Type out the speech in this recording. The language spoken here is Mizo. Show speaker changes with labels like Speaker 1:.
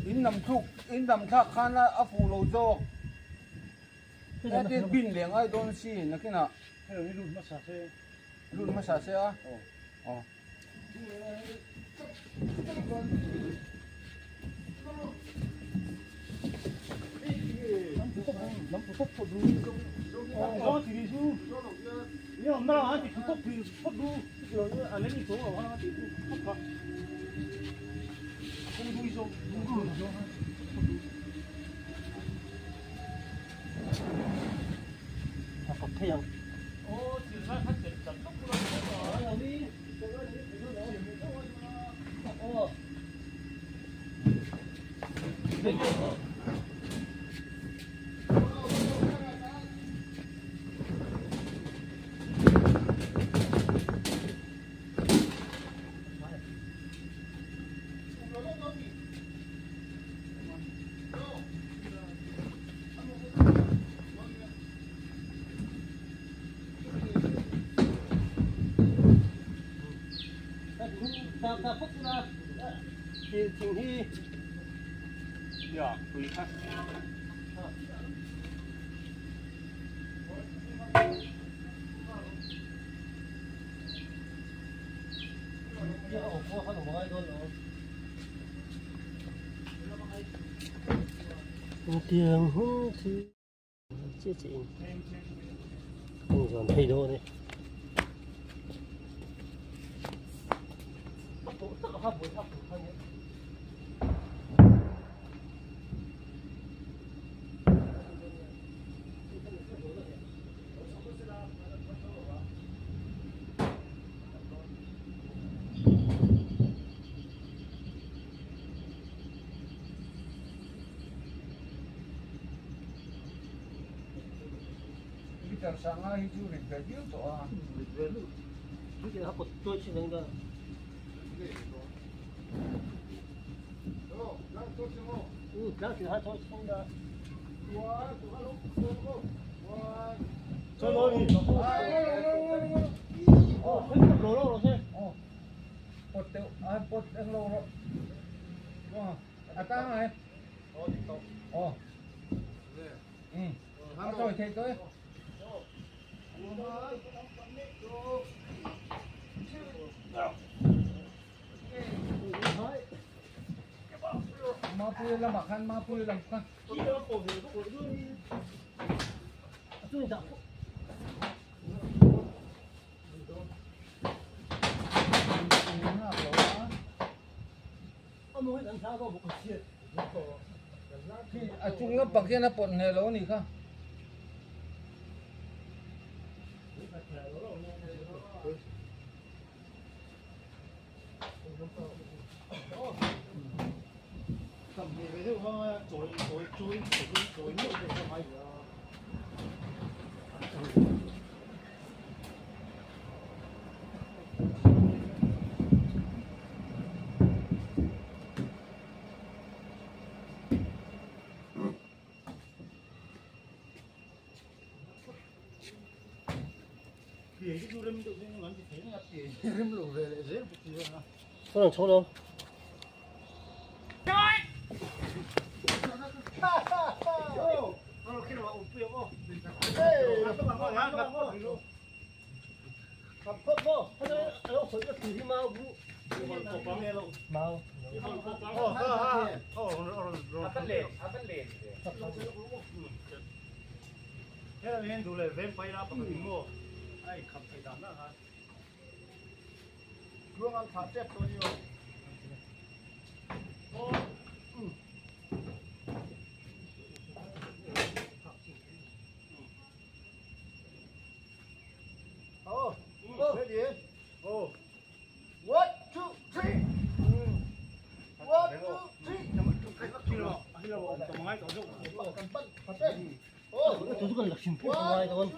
Speaker 1: In nam thluk in nam thlak khan a fuh lo zawk heti bin leh ngai dawn si nakinah lut hmasa se a aw.
Speaker 2: Tiang hun chu chi chi in in zawn thei dawn e
Speaker 1: Peter Sanga hi chu rit ve viau tawh a.
Speaker 2: Rit ve luh. Chu a pawt tuai chin ang da. U tlang chin ha tuai chin da.
Speaker 1: Cho lo ni.
Speaker 2: Oh, lo lo lo se.
Speaker 1: Oh. Pot teu, a pot ang lo ro. A tang ai. Oh. Ừ. A tôi thấy tôi. Ma pui lam ah khan ma pui lam khan. A chung lampang hian a pawt hneh lo a nih kha.
Speaker 2: Con chó đâu? kan la hrim hrim ngai dawn.